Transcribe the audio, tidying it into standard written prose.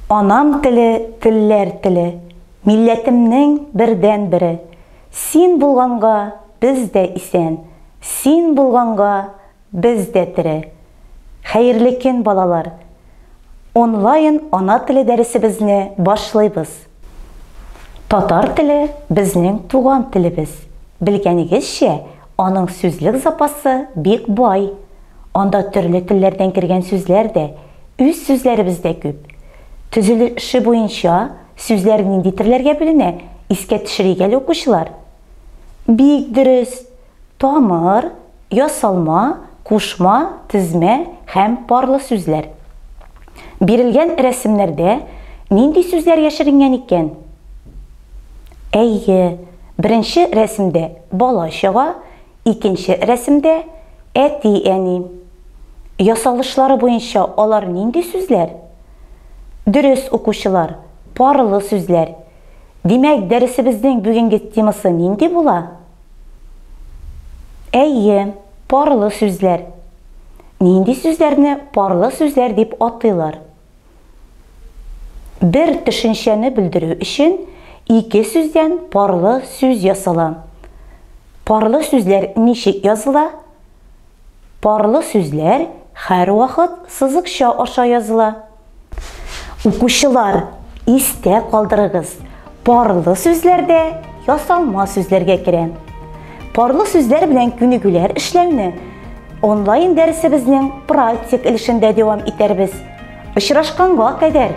Анам теле, телләр теле, Милләтемнең бердәнбере. Син булганга без дә исән, Син булганга без дә тере. Хәерле көн, балалар! Онлайн ана теле дәресебезне башлыйбыз. Татар теле безнең туган телебез. Белгәнегезчә, аның сүзлек запасы бик бай. Анда төрле телләрдән кергән сүзләр дә, үз сүзләребез дә күп. Төзелеше буенча сүзләр нинди төрләргә бүленә, искә төшерик әле, укучылар. Бик дөрес! Тамыр, ясалма, кушма, тезмә һәм парлы сүзләр. Бирелгән рәсемнәрдә нинди сүзләр яшеренгән икән? Әйе, беренче рәсемдә бала-чага, икенче рәсемдә әти-әни. Ясалышлары буенча алар нинди сүзләр? Дөрес, укучылар, парлы сүзләр. Димәк, дәресебезнең бүгенге темасы нинди була? Әйе, парлы сүзләр. Нинди сүзләрне парлы сүзләр дип атыйлар? Бер төшенчәне белдерү өчен ике сүздән парлы сүз ясала. Парлы сүзләр ничек языла? Парлы сүзләр һәрвакыт сызыкча аша языла. Укучылар, истә калдырыгыз, парлы сүзләр дә ясалма сүзләргә керә. Парлы сүзләр белән күнегүләр эшләүне онлайн дәресебезнең практик өлешендә дәвам итәрбез. Очрашканга кадәр!